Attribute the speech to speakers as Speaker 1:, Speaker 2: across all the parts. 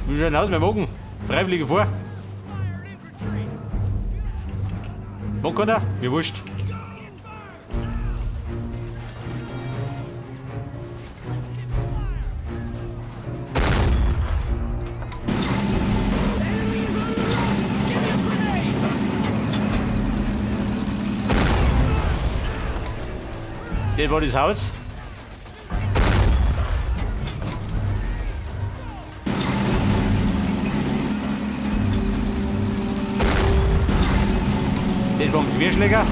Speaker 1: Wie schaut denn aus, mein Magen? Freiwillige vor. Wo kann er? Mir wurscht. Das war das Haus. Das war ein Querschläger.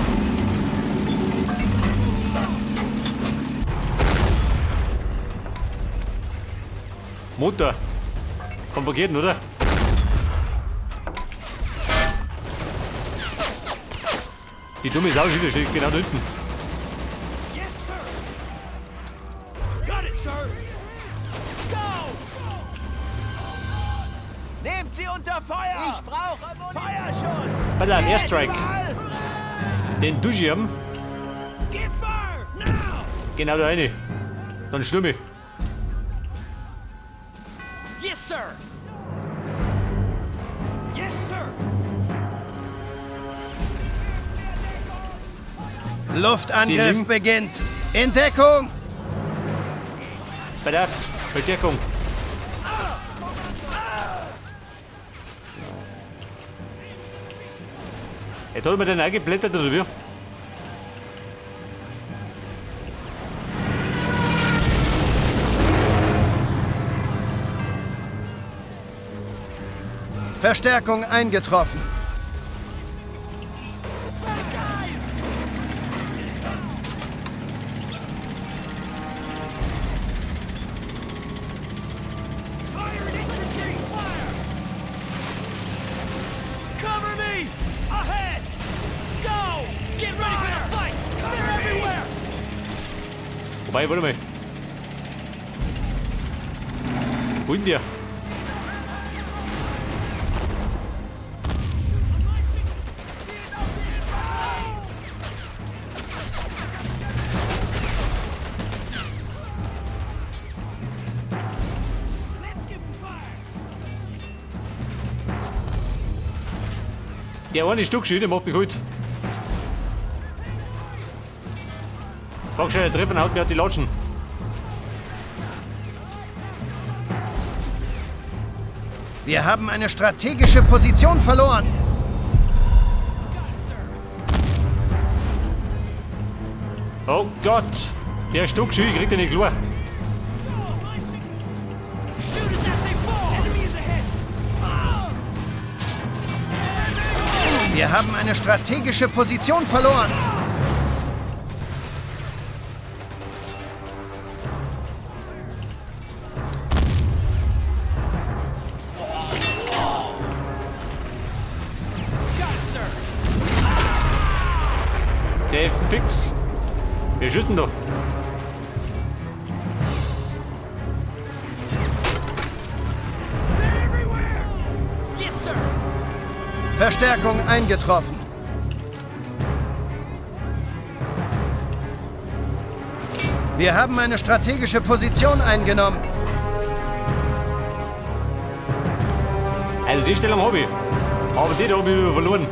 Speaker 1: Motor. Kann verkehren, oder? Die dumme Sau steht genau da hinten.
Speaker 2: Yes, sir. Got it, sir. Go!
Speaker 3: Nehmt sie unter Feuer! Ich brauche Feuerschutz!
Speaker 1: Pass auf, Airstrike. Den Duschirm.
Speaker 2: Get fire! Now!
Speaker 1: Genau da rein. Dann stürme ich.
Speaker 2: Yes, sir. Yes, sir.
Speaker 4: Luftangriff beginnt. In Deckung!
Speaker 1: Pass auf, Verstärkung. Jetzt hat er mir den eingeblättert, oder wie?
Speaker 4: Verstärkung eingetroffen.
Speaker 2: Fire in infantry! Fire! Cover me! Ahead! Go! Get ready for the fight! They're everywhere!
Speaker 1: Wobei, warte mal. Wo ist denn der?
Speaker 2: Let's give 'em fire!
Speaker 1: Der eine Stück schön, der macht mich halt. Frag schon, der Treffen haut mir auf die Latschen.
Speaker 4: Wir haben eine strategische Position verloren.
Speaker 1: Oh Gott! Der Stück schön, ich krieg den nicht klar.
Speaker 2: Shoot us as they fall! Enemy is ahead!
Speaker 4: Wir haben eine strategische Position verloren.
Speaker 2: Got it, sir!
Speaker 1: Sehr fix. Wer schießt denn da?
Speaker 2: They're everywhere! Yes, sir!
Speaker 4: Verstärkung eingetroffen. Wir haben eine strategische Position eingenommen.
Speaker 1: Also die Stellung habe ich. Aber die da habe ich wieder verloren.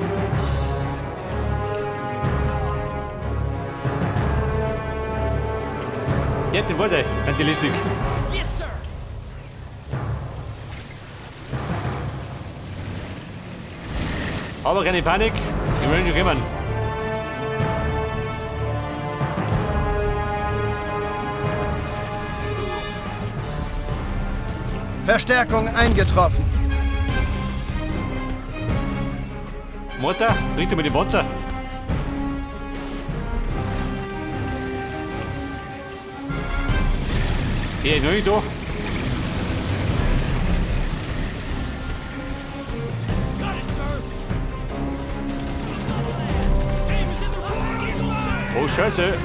Speaker 1: Jetzt weiß ich, wenn die lustig.
Speaker 2: Yes, sir!
Speaker 1: Aber keine Panik, die wollen schon kommen.
Speaker 4: Verstärkung eingetroffen.
Speaker 1: Motor, Richtung mit dem Panzer. Der ist noch nicht da.
Speaker 2: Got it, sir! Aim is in the right angle, sir!
Speaker 1: Oh Scheiße.
Speaker 2: Go!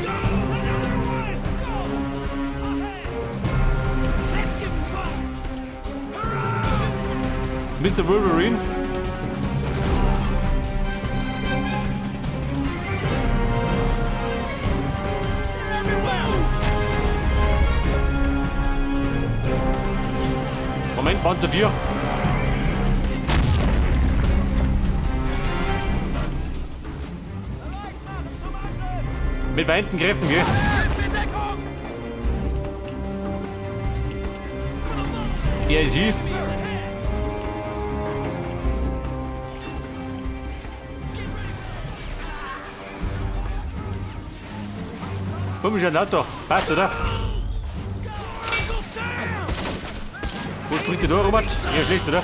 Speaker 2: Let's give 'em fire! Shoot!
Speaker 1: Mr. Wolverine.
Speaker 2: Everywhere!
Speaker 1: Moment, Panzer 4. Mit vereinten Kräften, gell? Der ist hier. Komm schon, Auto. Passt, oder? Wo springt der da, Robert? Ja, schlecht, oder?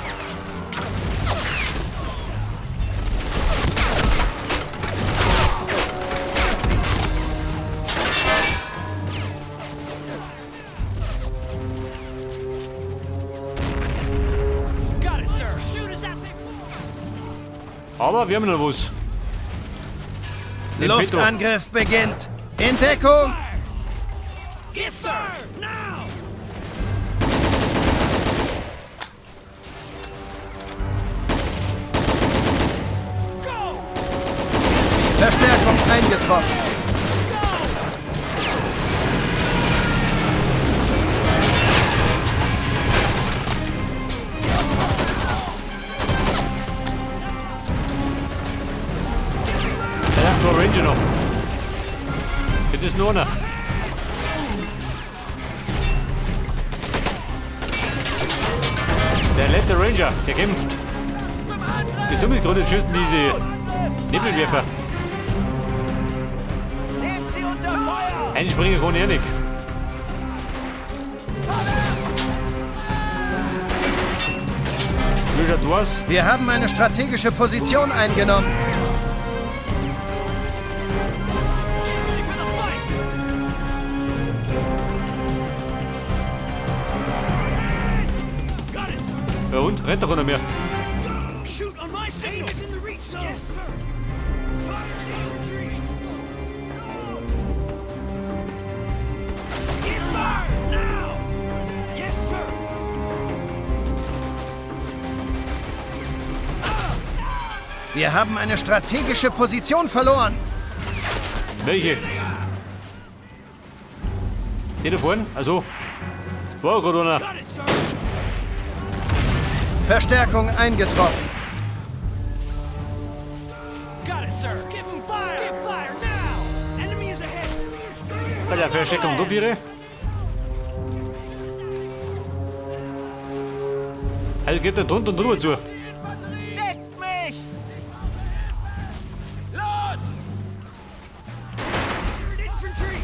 Speaker 1: Aber wir haben noch was. Den
Speaker 4: Luftangriff beginnt. In Deckung!
Speaker 2: Yes, sir! Now! Go!
Speaker 4: Verstärkung eingetroffen.
Speaker 1: Ja, da Ranger noch. Jetzt ist nur einer. Der letzte Ranger, der kämpft. Die dumme ist gerade schießen diese Nebelwerfer.
Speaker 3: Nehmt sie unter Feuer!
Speaker 1: Einspringen kann ich nicht. Wie schaut was?
Speaker 4: Wir haben eine strategische Position eingenommen.
Speaker 2: Ready for the fight! Got it, sir!
Speaker 1: Ja und? Rennt doch keiner mehr.
Speaker 2: Shoot on my signal! Is in the reach zone! Yes, sir! Fire infantry! Get fire! Now! Yes, sir!
Speaker 4: Wir haben eine strategische Position verloren.
Speaker 1: Welche? Die da vorne? Also. War gerade einer.
Speaker 2: Got it, sir!
Speaker 4: Verstärkung eingetroffen.
Speaker 2: Got it, sir! Give 'em fire! Give fire now! Enemy is ahead!
Speaker 1: Bei der Versteckung da wäre. Also geht da drunter und drüber zu.
Speaker 3: Deckt mich! Los!
Speaker 2: Infantry!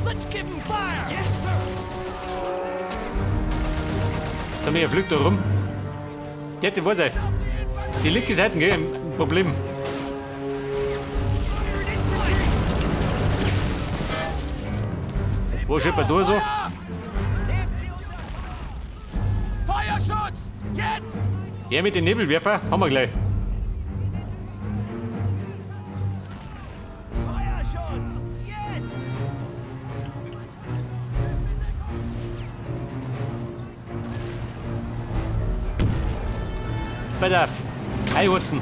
Speaker 2: Let's give 'em fire! Yes, sir!
Speaker 1: Da mir fliegt da rum. Die hätte vor sein. Die linke Seite, gell, ein Problem. Wo steht bei da so?
Speaker 2: Feuerschutz! Jetzt!
Speaker 1: Ja, mit dem Nebelwerfer haben wir gleich.
Speaker 3: Feuerschutz! Jetzt!
Speaker 1: Pass auf. Einhurzen.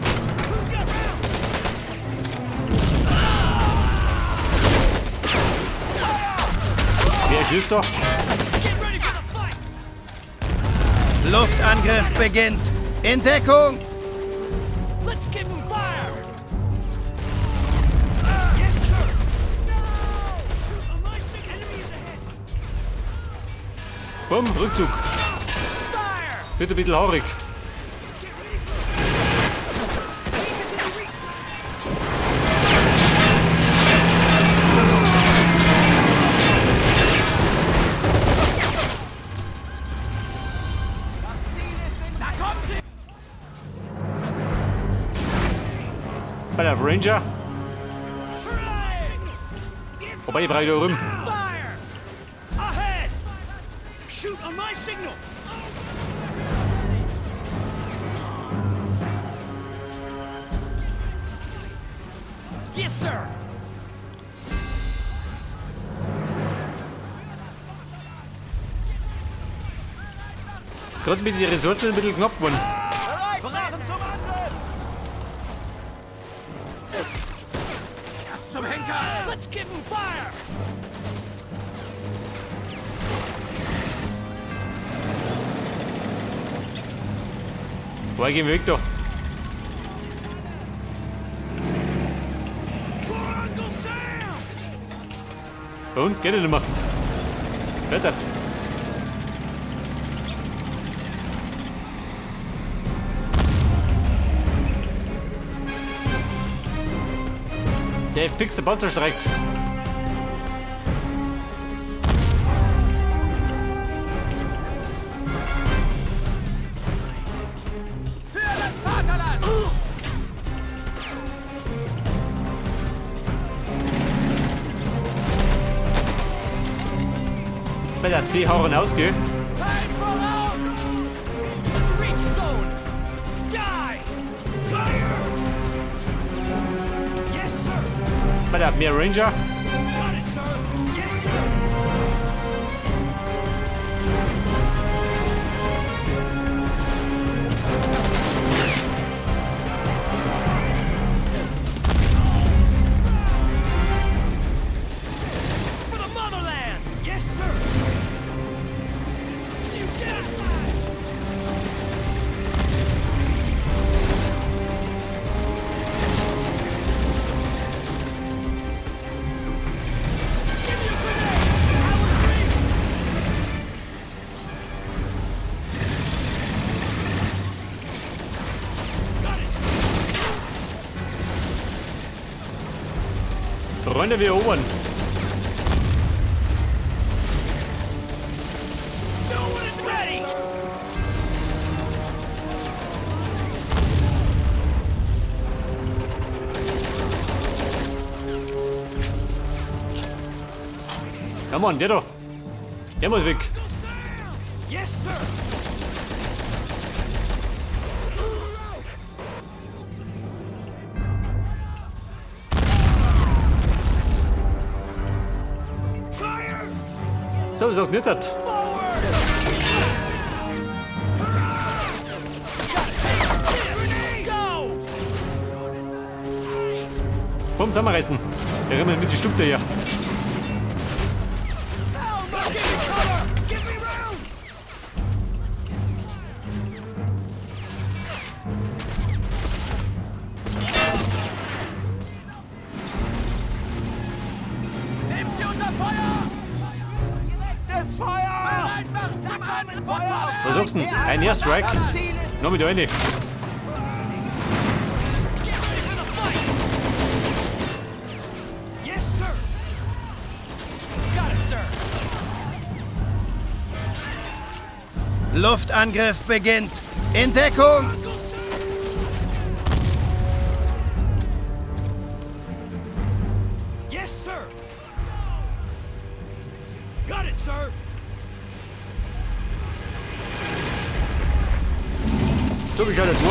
Speaker 1: Wer schießt da?
Speaker 2: Get ready for the fight!
Speaker 4: Luftangriff beginnt. In Deckung!
Speaker 2: Let's give 'em fire! Yes, sir! No! Shoot on my signal! Enemy is ahead!
Speaker 1: Bumm, Rückzug.
Speaker 2: Fire!
Speaker 1: Wird ein bisschen haarig.
Speaker 2: Get ready for Tank is in the reach!
Speaker 3: Da kommen sie!
Speaker 1: Bei der Ranger. Wobei, ich brauche da rum.
Speaker 2: Fire! Ahead! Shoot on my signal! Yes, sir!
Speaker 1: Gerade mit den Ressourcen ein bisschen knapp geworden.
Speaker 3: Bereit! Bereit zum Angriff!
Speaker 2: Das zum Henker! Let's give 'em fire!
Speaker 1: Woher gehen wir weg da?
Speaker 2: For Uncle Sam!
Speaker 1: Und? Geht nicht mehr. Wettert. Der fixe Panzer streikt.
Speaker 3: Für das Vaterland!
Speaker 1: Bei der C hauen aus, gell?
Speaker 2: Feind voraus! Reach zone! Die! Fire! Yes, sir!
Speaker 1: Bei der mehr Ranger.
Speaker 2: Got it, sir! Yes, sir! For the motherland! Yes, sir! You get us! Give me a grenade! I was reached! Got it, sir!
Speaker 1: Freunde, wir erobern.
Speaker 2: No one ready!
Speaker 1: Come on, der da. Der muss weg.
Speaker 2: Yes, sir! Fire!
Speaker 1: So, wie sagt nicht hat.
Speaker 2: Forward! Go!
Speaker 1: Komm, zusammenreißen. Der rennen mit die Stück da hier.
Speaker 2: Hell no! Give me cover! Give me rounds!
Speaker 3: Nehmt sie unter Feuer! Direktes Feuer! Bereit machen zum Angriff! Feuer!
Speaker 1: Was sagst du denn? Ein Airstrike?
Speaker 3: Das Ziel ist
Speaker 1: Noch mit rein.
Speaker 2: Get ready for the fight! Yes, sir! Got it, sir!
Speaker 4: Luftangriff beginnt. In Deckung!
Speaker 2: Uncle Sam! Yes, sir! Got it, sir!
Speaker 1: So, wie schaut das aus?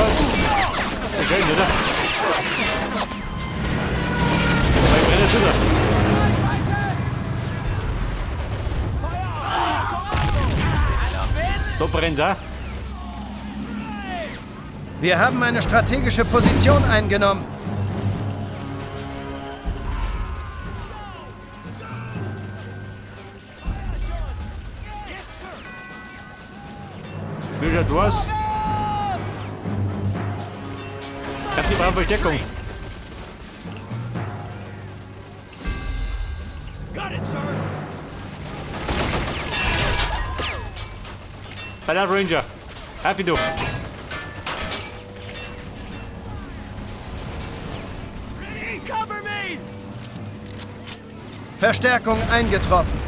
Speaker 1: Sehr schön, oder? Weil ich brenne wieder. Da brennt's auch.
Speaker 4: Wir haben eine strategische Position eingenommen.
Speaker 2: Yes, sir!
Speaker 1: Wie schaut das aus? Ich hab die brauchen Verstärkung.
Speaker 2: Got it, sir!
Speaker 1: Bei der Ranger. Happy du.
Speaker 2: Ready? Cover me!
Speaker 4: Verstärkung eingetroffen.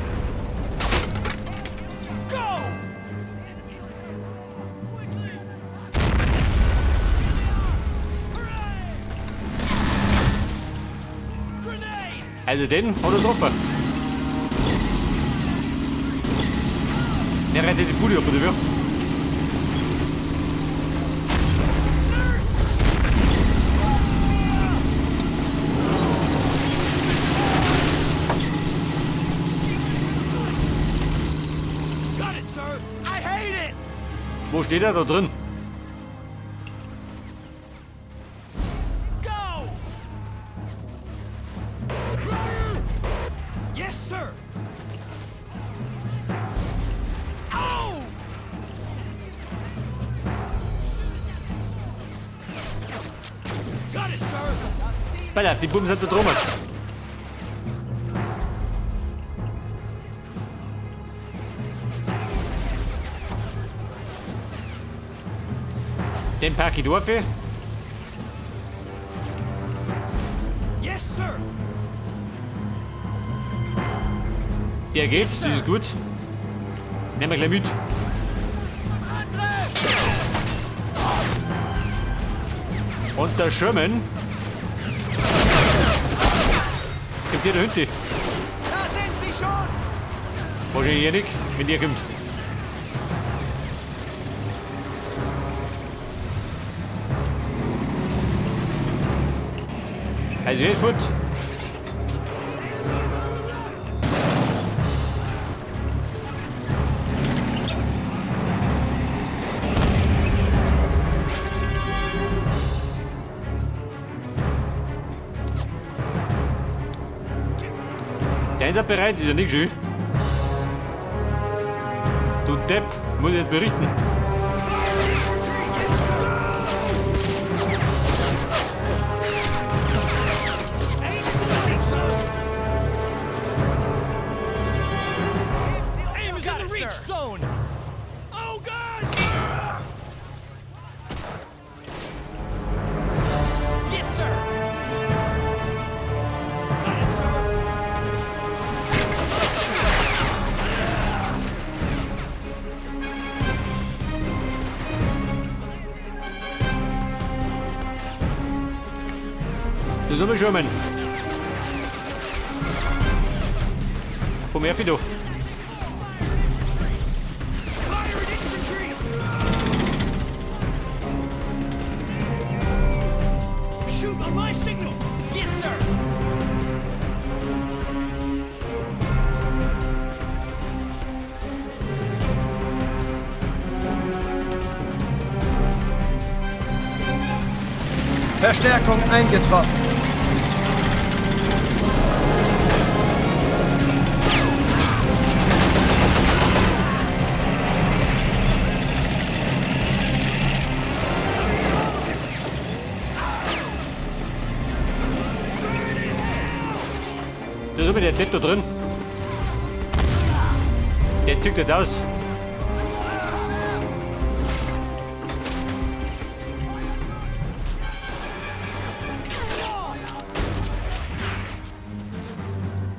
Speaker 2: Go! Grenade!
Speaker 1: Also den hat er getroffen. Der rettet die Bude ab, oder wie?
Speaker 2: Got it, sir! I hate it!
Speaker 1: Wo steht er da drin?
Speaker 2: Go! Yes, sir! Oh!
Speaker 1: Pass auf, die Buben sind da drüben. Den pack ich durch.
Speaker 2: Yes, sir.
Speaker 1: Der geht, das ist gut. Nehmen wir gleich mit. Und der Sherman. Kommt der da hinten?
Speaker 3: Da sind sie schon!
Speaker 1: Wahrscheinlich nicht, wenn der kommt. Also hier ist fort. Der Einsatz bereit ist ja nicht schön. Du Depp, muss ich jetzt berichten.
Speaker 2: Aim is in the reach zone. Oh God! Yes, sir. Got it, sir.
Speaker 1: Das ist aber Sherman. Komm her, Fido.
Speaker 2: Fire at infantry! Shoot on my signal! Yes, sir!
Speaker 4: Verstärkung eingetroffen.
Speaker 1: Da ist immer der Depp da drin. Der tickt nicht aus.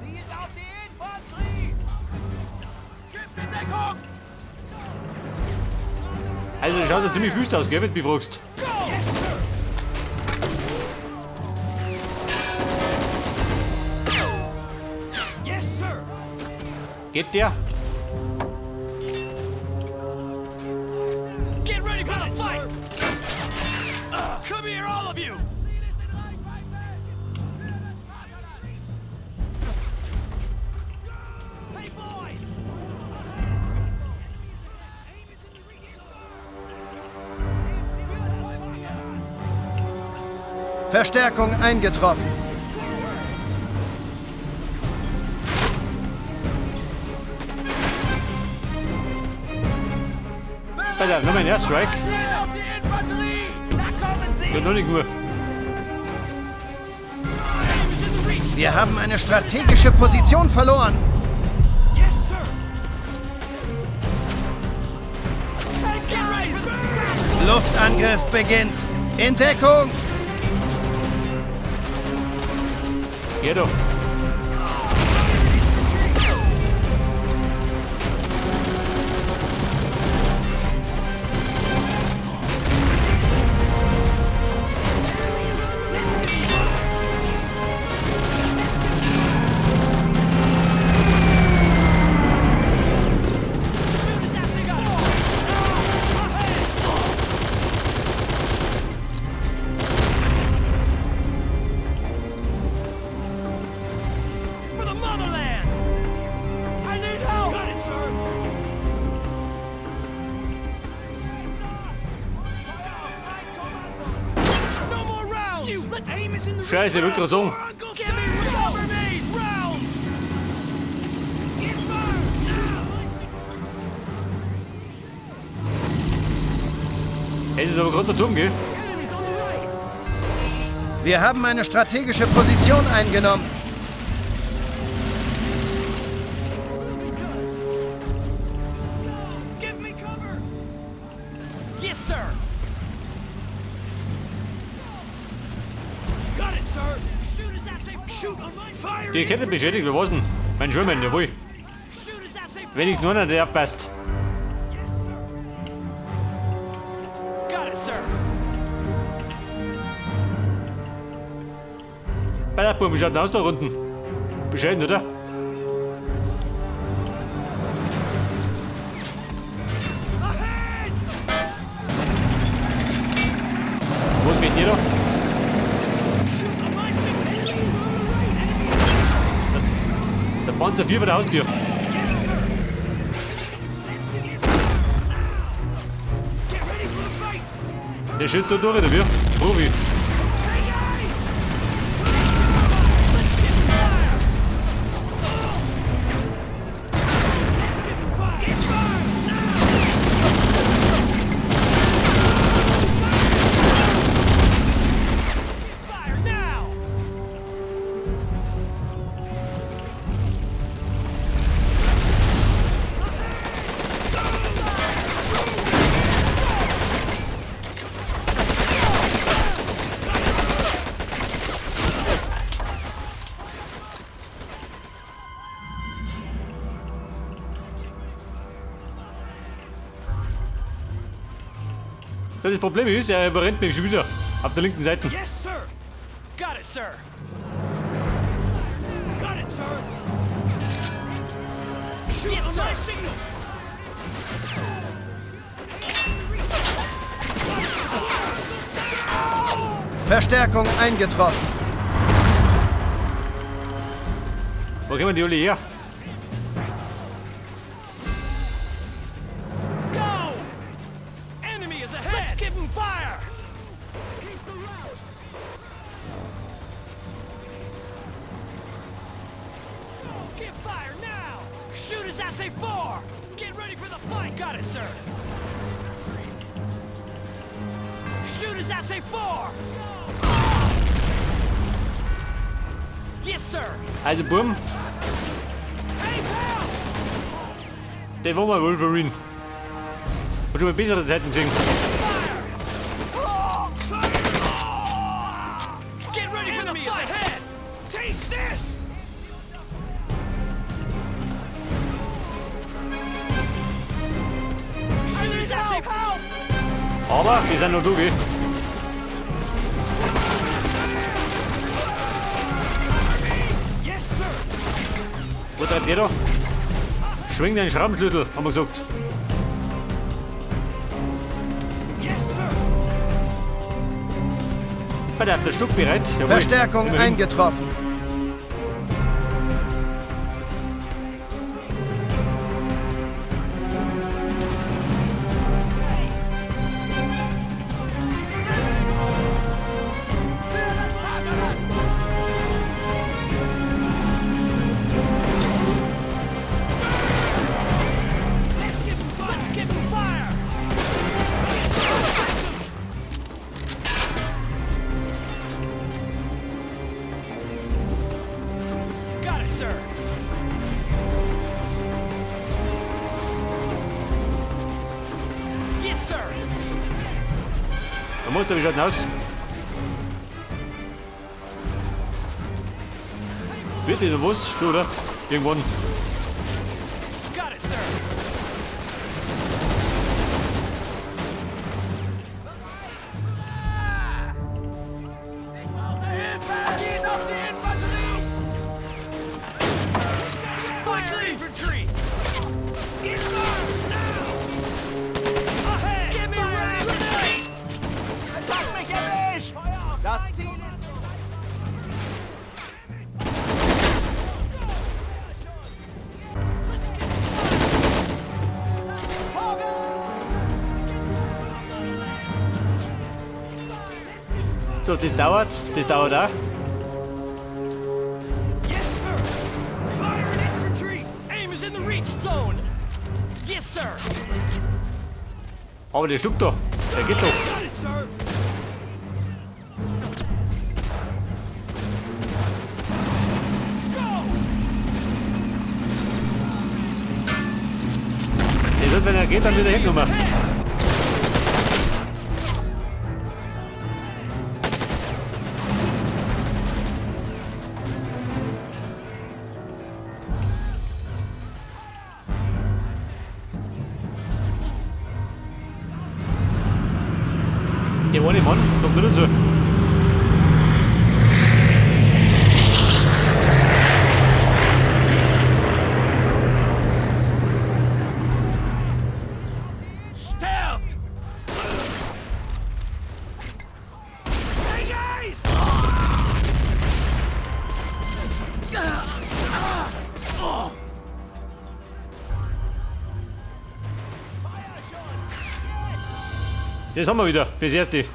Speaker 3: Zielt auf die Infanterie! Gib mir Deckung!
Speaker 1: Also das schaut ja ziemlich wüst aus, gell, wenn du mich fragst.
Speaker 2: Yes, sir! Yes, sir!
Speaker 1: Geht der?
Speaker 2: Get ready for the fight! Come here, all of you! Hey, boys!
Speaker 4: Verstärkung eingetroffen.
Speaker 1: Pass auf, nochmal ein Airstrike.
Speaker 3: Zielt auf die Infanterie! Da kommen sie!
Speaker 1: Ja, noch nicht nur.
Speaker 4: Wir haben eine strategische Position verloren.
Speaker 2: Yes, sir! Hey, get ready for the
Speaker 4: Luftangriff beginnt. In Deckung.
Speaker 1: Ja doch.
Speaker 2: Shoot as they got it, sir! Ahead! For the motherland! I need help! Got it, sir! No more rounds! You, let's aim is in the
Speaker 1: Scheiße, ich wollte gerade sagen.
Speaker 2: Uncle Give me cover me! Rounds! Get fire!
Speaker 1: Es ist aber gerade der Turm, gell?
Speaker 2: Enemies on the right!
Speaker 4: Wir haben eine strategische Position eingenommen.
Speaker 2: Give me cover! Yes, sir! Got it, sir! Shoot as I say shoot on my fire!
Speaker 1: Die Kette beschädigt, wir was denn? Mein Schwimmen, jawohl.
Speaker 2: Shoot as I say
Speaker 1: Wenigstens nur einer, der aufpasst.
Speaker 2: Yes, sir! Got it, sir!
Speaker 1: Bei der Bub, wie schaut denn aus da unten? Bescheiden, oder?
Speaker 2: Ahead!
Speaker 1: Was geht hier da?
Speaker 2: Shoot on my signal! Enemy is on the right! Enemy is
Speaker 1: Der Panzer 4 vor der Haustür.
Speaker 2: Yes, sir! Let's get fire now! Get ready for the fight!
Speaker 1: Der schießt da durch, oder wie? Profi.
Speaker 2: Hey guys! Let's get fire! Let's get fire! Get fire now! Get fire now!
Speaker 1: Das Problem ist, er überrennt mich schon wieder. Auf der linken Seite.
Speaker 2: Yes, sir! Got it, sir! Got it, sir! Shoot yes, on my signal!
Speaker 4: Verstärkung eingetroffen.
Speaker 1: Wo kommen die alle her?
Speaker 2: Go! Enemy is ahead! Let's give him fire! Keep the route! Give fire now! Shoot as I say four! Get ready for the fight! Got it, sir! Shoot as I say four! Yes, sir!
Speaker 1: Also, Buben,
Speaker 2: Hey, pal!
Speaker 1: der war mal Wolverine. Hat schon mal bessere Zeiten gesehen.
Speaker 2: Fire! Get ready for the fight! Ahead! Taste this! Shoot as I say help!
Speaker 1: Aber wir sind noch du, gell?
Speaker 2: Yes, sir!
Speaker 1: Wo treibt der da? Schwing deinen Schraubenschlüssel, haben wir gesagt.
Speaker 2: Yes, sir!
Speaker 1: Bei der Stuck bereit. Jawohl.
Speaker 4: Verstärkung
Speaker 1: Immerhin.
Speaker 4: eingetroffen.
Speaker 2: Let's give him fire! Let's give him fire! Got it, sir! Yes, sir!
Speaker 1: Der Motor, wie schaut denn aus? Wird denn was? Schon, oder? Irgendwann.
Speaker 2: Got it, sir!
Speaker 3: Ich brauche Hilfe! Geht auf die Infanterie!
Speaker 2: Quickly! Infantry! Get fire now! Ahead! Get me ready! Retreat!
Speaker 3: Es hat mich erwischt! Das Ziel ist...
Speaker 1: So, das dauert. Das dauert auch.
Speaker 2: Yes, sir! Fire at infantry! Aim is in the reach zone! Yes, sir!
Speaker 1: Aber der Stuck da, der geht doch.
Speaker 2: Got it, sir!
Speaker 1: dass wenn er geht, dann wieder hergenommen. Der eine Mann sagt nur so.
Speaker 2: Sterbt! Hey guys!
Speaker 1: Das haben wir wieder, fürs Erste.
Speaker 3: Ich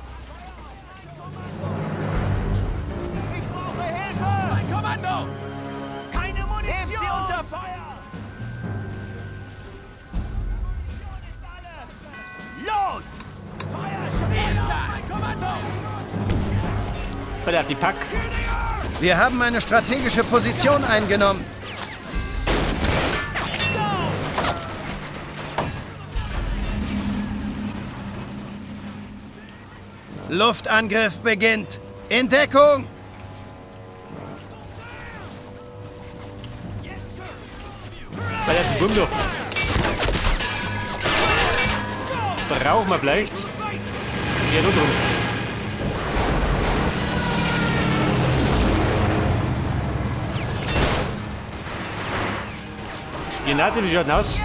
Speaker 3: brauche Hilfe!
Speaker 2: Mein Kommando!
Speaker 3: Keine Munition! Nehmt sie unter Feuer! Munition ist alle! Los! Feuerschutz!
Speaker 2: Ist das? Mein Kommando!
Speaker 1: Bei der die Pack.
Speaker 4: Wir haben eine strategische Position eingenommen. Luftangriff beginnt. In Deckung!
Speaker 1: Bei der die Bum. Brauchen wir vielleicht. Ja, nur drum. Die Nase, wie schaut denn aus?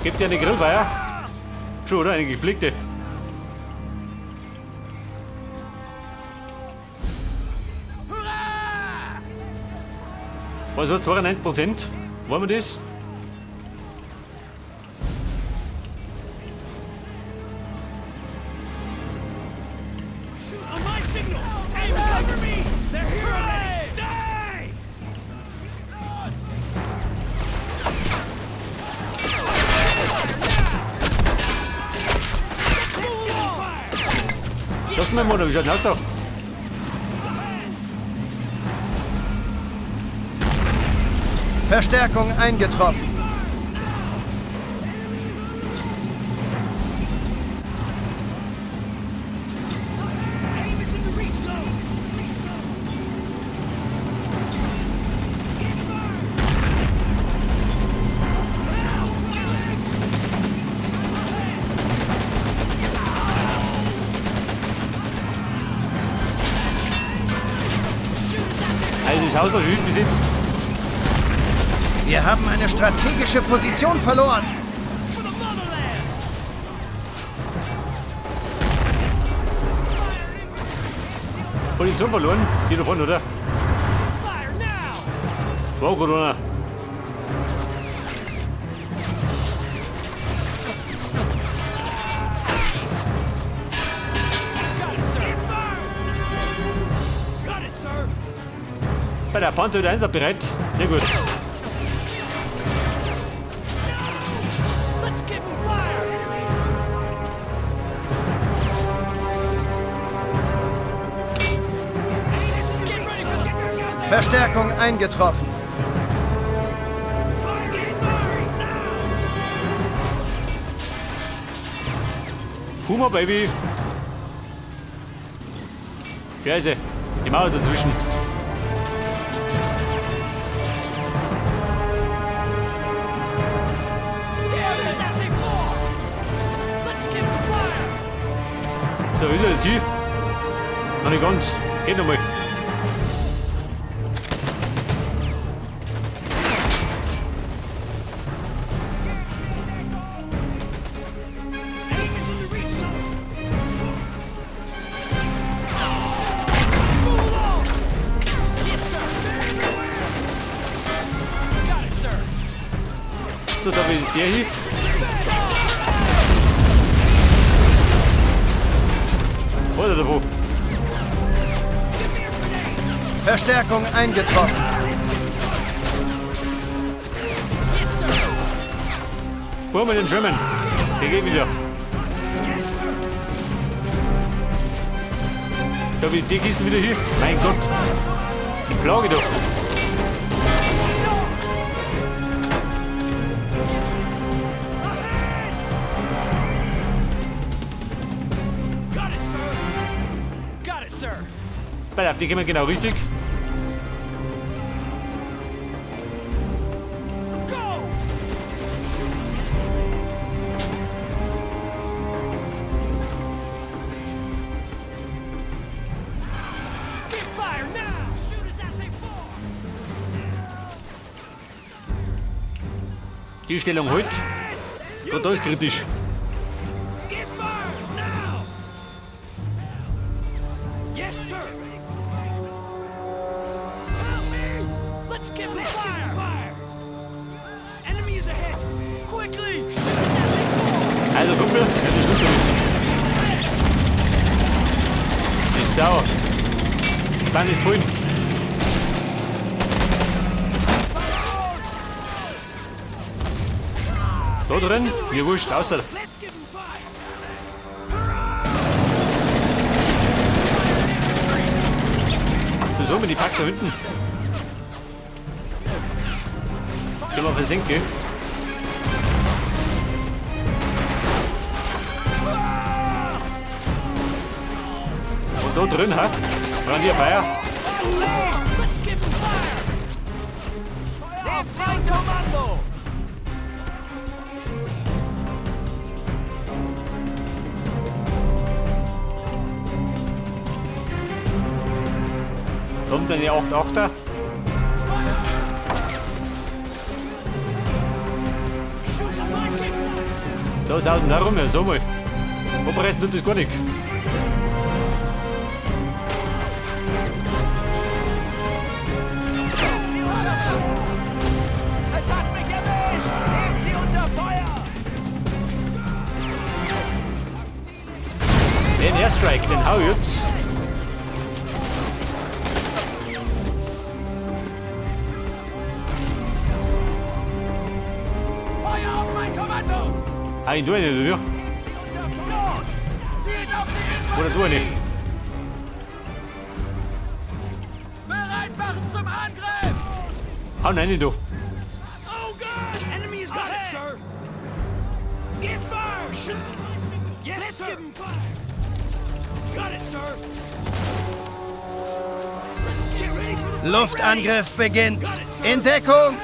Speaker 1: Gibt ja eine Grillfeier? Schon, oder? Eine gepflegte. Was hat 92%? Wollen wir das?
Speaker 2: On my signal! Aim is over me! They're here already! Die!
Speaker 1: Lass mal mal, wie schaut denn aus da?
Speaker 4: Verstärkung eingetroffen.
Speaker 1: Also das Haus da schön besetzt.
Speaker 4: Wir haben eine strategische Position verloren.
Speaker 1: Position verloren? Die da vorne, oder? Wow, Corona. Bei der Panther wieder einsatzbereit. Sehr gut.
Speaker 4: Verstärkung eingetroffen.
Speaker 1: Puma Baby. Scheiße, die Mauer dazwischen.
Speaker 2: Shoot as I say four! Let's give 'em fire!
Speaker 1: So, ist er jetzt hier? Noch nicht ganz. Geht nochmal. So, da ist der hier. Was ist er davon?
Speaker 4: Verstärkung eingetroffen.
Speaker 1: Hol mal den German. Der geht wieder. Da wie die Kisten wieder hier. Mein Gott. Die Plage doch. Pass auf, die gehen wir genau richtig. Die Stellung heute, da ist kritisch. Also Kumpel, jetzt ist Schluss damit. Die Sau. Ich war nicht vorhin. Da drin? Mir wurscht, außer. So, mit die Pack da hinten. Können wir versenken? Und da drin, ha? Brand ihr Feuer?
Speaker 3: Kommando!
Speaker 1: Kommt dann die 8-8er? Da ist außen herum, ja, so mal. Abreißen tut das gar nicht.
Speaker 3: Es hat mich erwischt! Nehmt sie unter Feuer!
Speaker 1: Den Airstrike, den hau ich jetzt.
Speaker 2: Feuer auf mein Kommando!
Speaker 1: Ah, ich tu nicht, oder?
Speaker 3: Los! Zielt auf die
Speaker 1: Oder du nicht?
Speaker 2: Bereit machen zum Angriff!
Speaker 1: Hau rein, du.
Speaker 2: Oh God! Enemy has got it, sir! Get fire! Shoot! Yes, Let's sir! Give 'em fire! Got it, sir! Get ready for the fight.
Speaker 4: Luftangriff beginnt. In Deckung!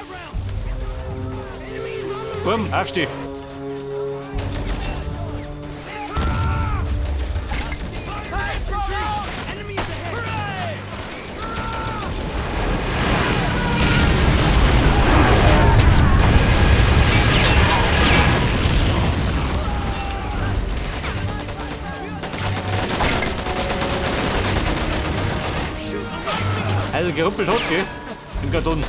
Speaker 1: Bumm, aufsteh.
Speaker 2: Enemies ahead!
Speaker 1: Also geruppelt hat, gell? Im Karton.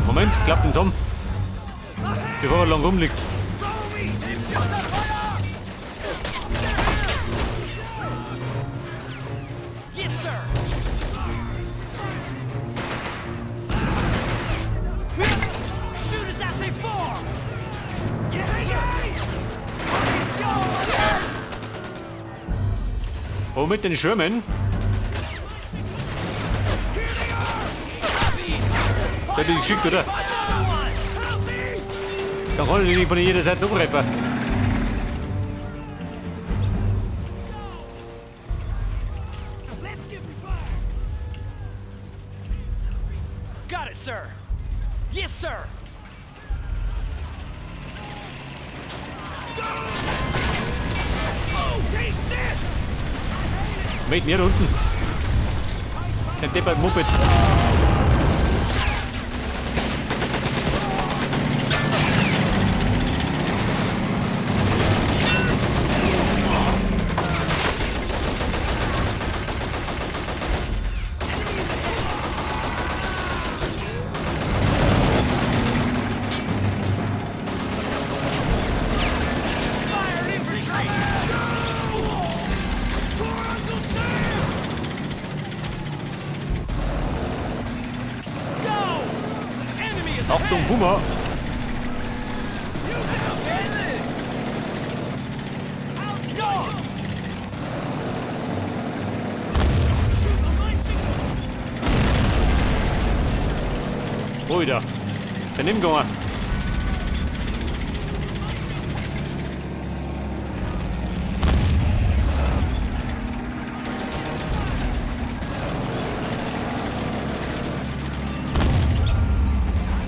Speaker 1: Moment, klappt den zusammen. Bevor er lang rumliegt.
Speaker 2: Yes, sir! Shoot as I say form! Yes, sir!
Speaker 1: Oh, mit den Schirmen. Der bin ich geschickt, oder? Dann kann ich nicht von jeder Seite umreppen.
Speaker 2: Let's give 'em fire! Got it, sir! Yes, sir! Go! Oh, taste this!
Speaker 1: Mit mir unten. Kein Deppert Moped.
Speaker 2: Fire infantry! For Uncle Sam! Go! Enemy is
Speaker 1: Achtung,
Speaker 2: ahead!
Speaker 1: Puma.
Speaker 2: You bastards! Out yours! Shoot on my signal!
Speaker 1: Alter. Daneben gegangen.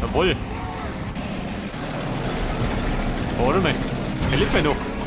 Speaker 1: Jawohl. Warte mal. Er lebt ja noch.